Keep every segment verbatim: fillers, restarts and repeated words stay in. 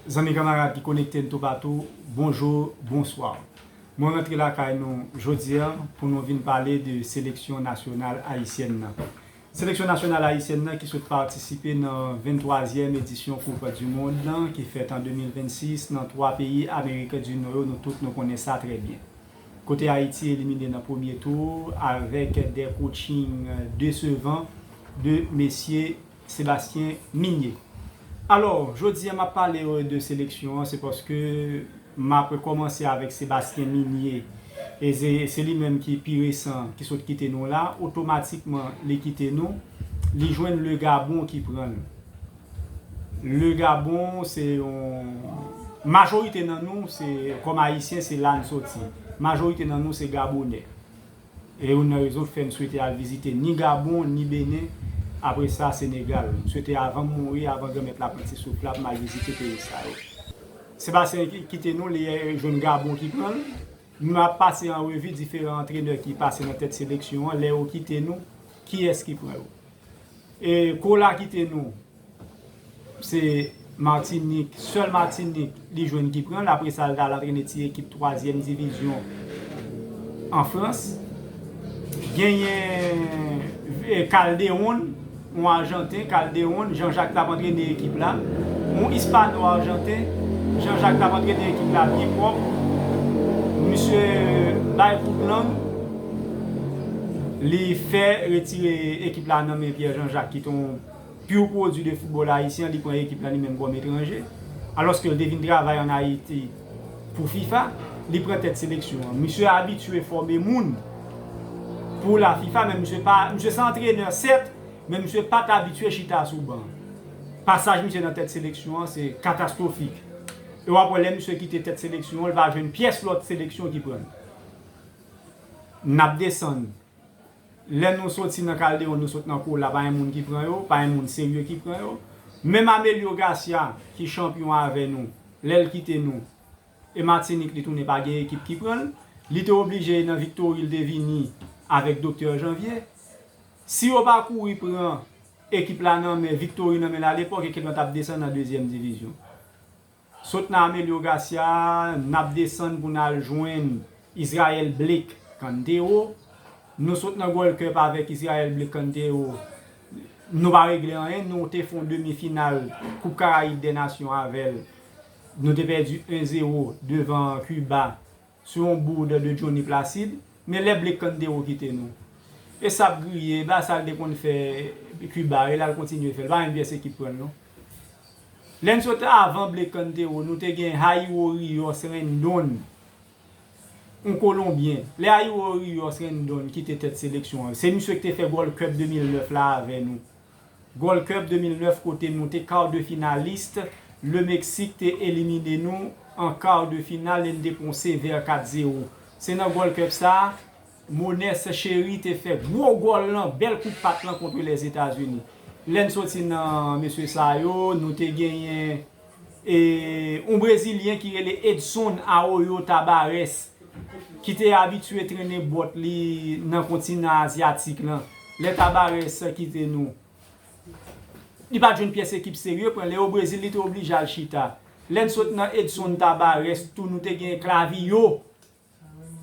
Zanmi kanmarad ki konekte n toupatou, bonjou, bonswa. Mwen rantre lakay nou jodi a pou nou vin pale de seleksyon nasyonal ayisyèn nan. Seleksyon nasyonal ayisyèn nan ki sot patisipe nan venntwazyèm edisyon Koup di Mond lan ki fèt an de mil vennsis nan twa peyi Amerik di Nò yo, nou tout nou konnen sa trè byen. Kote Ayiti elimine nan premye tou avèk de coaching desevan de mesye Sébastien Migné. Alò, jodi a m ap pale de seleksyon an, se paske m ap kòmanse avèk Sébastien Migné. E se, se li menm ki pi resan, ki sot kite nou la. Otomatikman, li kite nou, li jwenn Le Gabon ki pran l. Le Gabon, se yon, majorite nan nou, se, kòm Ayisyen, se la n soti. Majorite nan nou, se Gabonè. E youn nan rezon k fè m swete al vizite ni Gabon, ni Benen, apre sa Senegal. M swete avan m mouri, avan Granmèt la pran ti souf la, pou m al vizite peyi sa yo. Sébastien ki- kite nou, li jwenn Gabon ki pran l. M ap pase an revi diferan antrenè ki pase nan tèt seleksyon an, lè yo kite nou, kiyès ki pran yo. E Kola kite nou, se Matinik, sèl Matinik li jwenn ki pran l. Apre sa, l t al antrene ti ekip twazyèm divizyon an Frans. Genyen, e, Calderón, yon Ajanten, Calderón, Jean-Jacques t ap antrene ekip la. Yon Ispano-Ajanten, Jean-Jacques t ap antrene ekip la byen pwòp. Misye bay kout lang, li fè retire ekip la nan men Pierre Jean-Jacques, ki te yon pur produit de football ayisyen, li pran ekip la li menm kòm etranje. Alòske l te vin travay ann Ayiti pou fifa, li pran tèt seleksyon an. Misye abitye fòme moun pou la fifa, men misye pa, misye se antrenè, sèt, men misye pa t abitye chita sou ban. Pasaj misye nan tèt seleksyon an, se katastwofik. E w ap wè lè misye kite tèt seleksyon an, l pa jwenn pyès lòt seleksyon ki pran l. N ap desann. Lè nou soti nan Calderón, nou sot nan Kola, pa gen moun ki pran yo, pa gen moun serye ki pran yo. Menm Amelio Garcia, ki chanpyon avè nou, lè l kite nou, e Matinik li tounen pa gen ekip ki pran l, li te oblije nan Victory l te vini avèk Doktè Janvier. Si yo pa kouri pran ekip la nan men, Victory nan men l alepòk, ekip lan t ap desann nan dezyèm divizyon. Sot nan Amelio Garcia, n ap desann pou n al jwenn Israel Blake Cantero. Nou sot nan Gold Cup avèk Israel Blake Cantero. Nou pa regle anyen, nou te fè yon demi final Koup Karayib dè Nasyon avè l. Nou te pèdi en zewo devan Kiba sou yon boud de Johnny Placide. Men lè Blake Cantero kite nou, e sa ap griye, ba sa l te konn fè Kiba, e l al kontinye fè l, pa menm pyès ekip pran l non. Lè n sot avan Blake Cantero, nou te gen Jairo Rios Rendon, yon Kolonbyen. Lè Jairo Rios Rendon kite tèt seleksyon an, se misye ki te fè Gold Cup de mil nèf la avè nou. Gold Cup de mil nèf kote nou te quart de finaliste, le Mexique te elimine nou an quart de finale e n te pran yon sevè kat zewo. Se nan Gold Cup sa a, Mones Chéry te fè gwo gòl lan, bèl kout pat lan kont Lèzetazini. Lè n soti nan mesye sa yo, nou te genyen, e, yon Brezilyen ki rele Edson Arroyo Tabares, ki te abitye trennen bòt li nan kontinan azyatik lan. Lè Tabares kite nou, li pa t jwenn pyès ekip serye pran. Lè o Brezil, li te oblije al chita. Lè n sot nan Edson Tabares tou, nou te gen Clavillo.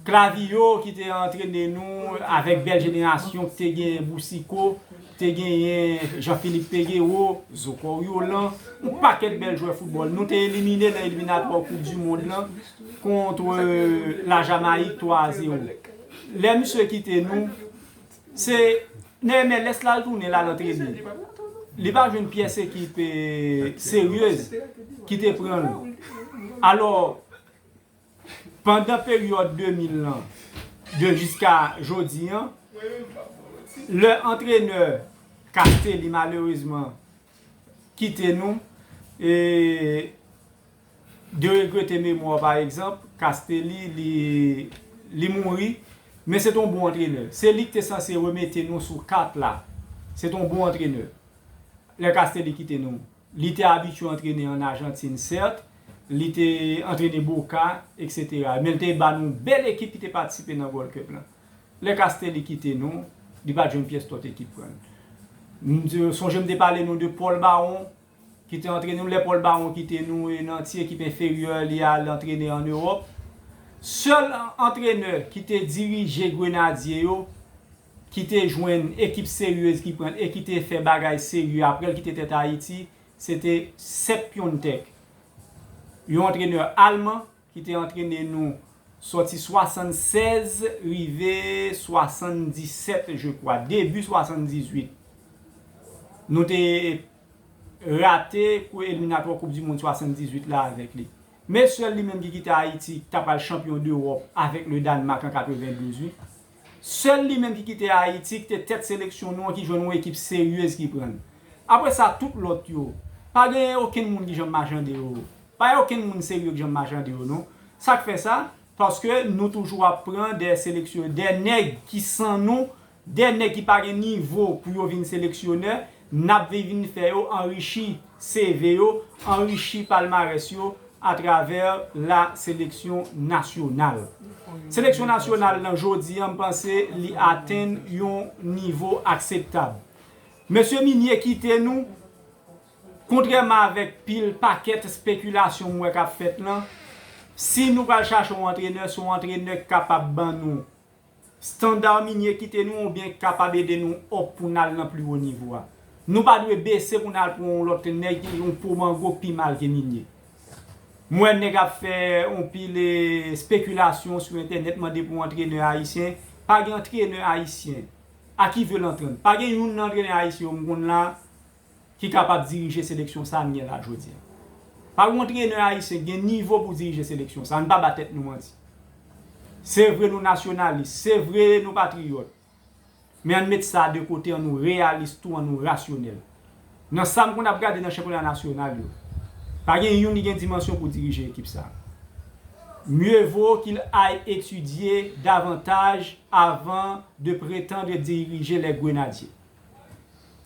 Clavillo ki te antrene nou avèk bèl jenerasyon, ki te gen Boucicaut, te genyen Jean-Philippe Peguero, Zo Coriolan, yon pakèt bèl jwè foutbòl. Nou te elimine nan eliminatwa Koup di Mond lan kont, euh, la Jamayik twa a zewo. Lè misye kite nou, se nan M L S la l tounen, l al antrene. Li pa jwenn pyès ekip, eh, seryez ki te pran l. Alò, pandan peryòd de mil lan, de jiska jodi an, lè antrenè Castelli malerezman kite nou, e de regrete memwa, pa egzanp, Castelli, li, li mouri, men se t on bon antrenè. Se li ki te sanse remete nou sou kat la. Se t on bon antrenè. Lè Castelli kite nou, li te abitye antrene ann Ajantin, sèt, li te antrene Boca, etsetera. Men li te ba nou bèl ekip ki te patisipe nan Gold Cup lan. Lè Castelli kite nou, li pa t jwenn pyès lòt ekip pran l. M te, sonje m te pale nou de Paul Baron, ki te antrene nou, lè Paul Baron kite nou e nan ti ekip enferyè, li al antrene ann Ewòp. Sèl antrenè ki te dirije Grenadye yo, ki te jwenn ekip seryez ki pran e ki te fè bagay serye apre l kite tèt Ayiti, se te Sepp Piontek, yon antrenè alman ki te antrene nou sòti swasannsèz rive swasanndisèt, je crois, debi swasanndizwit. Nou te rate kou eliminatwa Koup di Mond swasanndizwit la avèk li. Men sèl li menm ki kite Ayiti, ki ta pral chanpyon dewòp avèk le Danemark an katrevendouz, wi. Sèl li menm ki kite Ayiti, ki te tèt seleksyon nou an, ki jwenn yon ekip seryez ki pran l. Apre sa, tout lòt yo, pa gen okenn moun ki janm machande yo. Pa gen okenn moun serye ki janm machande yo, non. Sa k fè sa? Paske nou toujou ap pran de seleksyon, de nèg ki san non, de nèg ki pa gen nivo pou yo vin seleksyonè, n ap vin fè yo anrichi C V yo, anrichi palmarès yo atravè la seleksyon nasyonal. Seleksyon nasyonal nan jodi a, m panse li atenn yon nivo akseptab. Mesye Minnier kite nou, kontrèman avèk pil pakèt espekilasyon m wè k ap fèt lan, si nou pral chache yon antrenè, se yon antrenè k kapab ban nou estanda Minnier kite nou oubyen k kapab ede nou up pou n al nan pli wo nivo a. Nou pa dwe bese pou n al pran yon lòt nèg ki yon po mango k pi mal ke Minnier. M wè nèg ap fè yon pil, eh, espekilasyon sou entènèt, mande pou antrenè ayisyen. Pa gen antrenè ayisyen. À qui veut l'entendre? Pa gen youn nan antrenè ayisyen yo m konn la ki kapab dirije seleksyon sa n gen la jodi a. Pa gen antrenè ayisyen ki gen nivo pou dirije seleksyon sa, ann pa ba tèt nou manti. Se vre nou nasyonalis, se vre nou patriyòt. Men ann met sa de kote, ann nou reyalis tou, ann nou rasyonèl. Nan sa m konn ap gade nan chanpyona nasyonal yo, pa gen youn ki gen dimansyon pou dirije ekip sa. Mieux vaut qu'il aille étudier davantage avant de prétendre diriger les Grenadiers.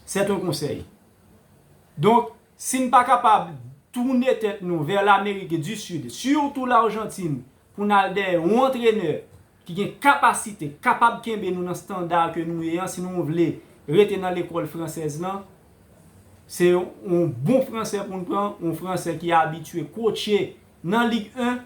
C'est un conseil. Donk, si n pa kapab tounen tèt nou vè Lamerik di Sid, sitou Lajantin, pou n al dèyè yon antrenè ki gen kapasite, kapab kenbe nou nan estanda ke nou ye an, si nou vle rete nan lekòl fransèz lan, se yon bon fransè pou n pran, yon fransè ki abitye kotche nan Lig en,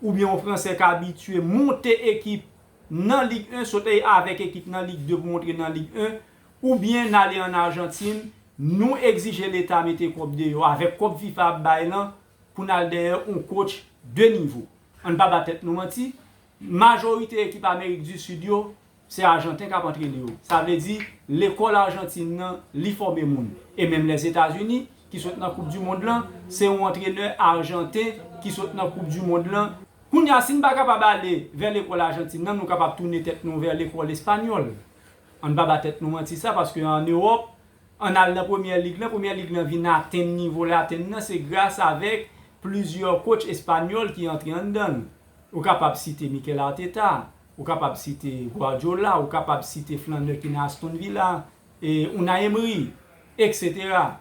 oubyen yon fransè k abitye monte ekip nan Lig en, sot avèk ekip nan Lig de pou montre nan Lig en, oubyen n ale ann Ajantin, nou egzije Leta mete kòb deyò avèk kòb fifa ap bay lan pou n al dèyè yon coach de nivo. Ann pa ba tèt nou manti, majorite ekip Amerik di Sid yo, se Ajanten k ap antrene yo. Sa vle di, lekòl Ajantin nan, li fòme moun. E menm Lèzetazini, ki sot nan Koup di Mond lan, se yon antrenè Ajanten ki sot nan Koup di Mond lan. Kounye a, si n pa kapab ale vè lekòl Ajantin nan, nou kapab tounen tèt nou vè lekòl espanyòl. Ann pa ba tèt nou manti sa, paske ann Ewòp, ann al nan Premyè Lig lan, Premyè Lig lan vin atenn nivo l atenn nan, se gras avèk plizyè coach espanyòl ki antre anndan l. Ou kapab site Mikel Arteta, ou kapab site Guardiola, ou kapab site flannè ki nan Aston Villa, e Unai Emery, et cetera.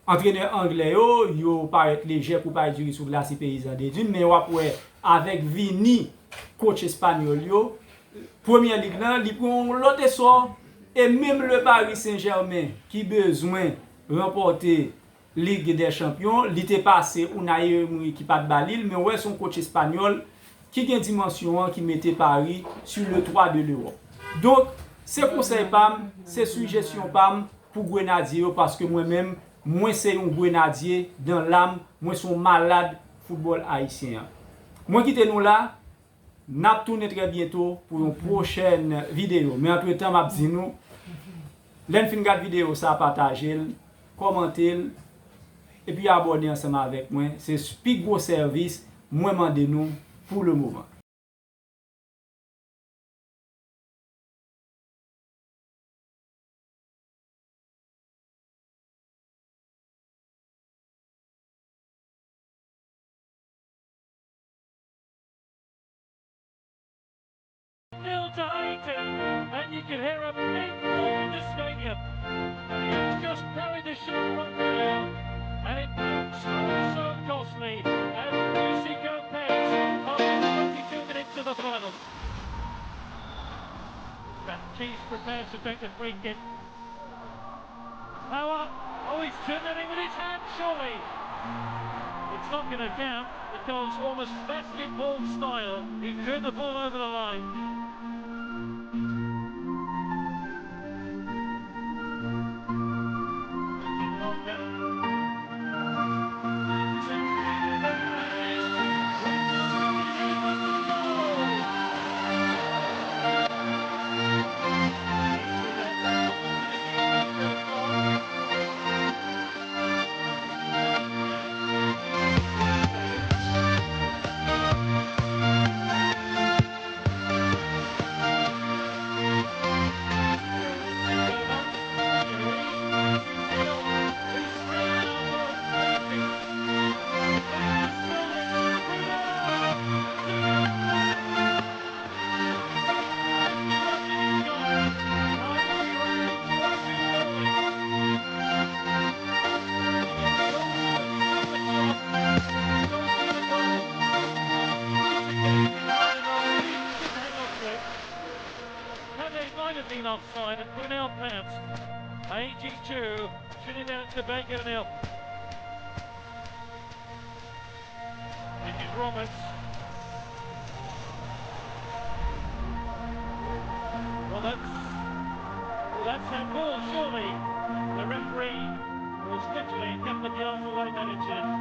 Antrenè anglè yo, yo parèt lejè kou pay diri sou glasi peyizan de Dune, men w ap wè avèk vini coach espanyòl yo, Premyè Lig lan, li pran yon lòt esò, e menm le Paris Saint-Germain ki bezwen ranpòte Lig dè Chanpyon, li te pase Unai Emery ki pa t ba li l, men w wè se yon coach espanyòl ki gen dimansyon an ki mete Paris sur le toit de l'Europe. Donk, se konsèy pa m, se sijesyon pa m, pou Grenadye yo, paske mwen menm, mwen se yon Grenadye dans l'âme, mwen se yon malad foutbòl ayisyen an. Mwen kite nou la, n ap tounen trè byento pou yon pwochèn videyo. Men antretan, m ap di nou, lè n fin gad videyo sa, pataje l, kòmante l, epi abòne ansanm avèk mwen. Se pi gwo sèvis mwen mande nou pou le moman. Nil to eighty, and you can hear a big roar in the stadium. And he has just parried the shot from there, and it looks so, so costly. And Lucy Gomez on the twenty-two minutes of the final. Baptiste prepares to take the free kick. Power. Oh, he He's dribbling with his hand, surely. It's not going to count because almost basketball style, he drew the ball over the line. That might have been offside. It went out, perhaps. Haiti two, Trinidad and Tobago nil. This is Roberts. Roberts. Well, that's a goal, surely. The referee was literally a couple of yards away, but it's a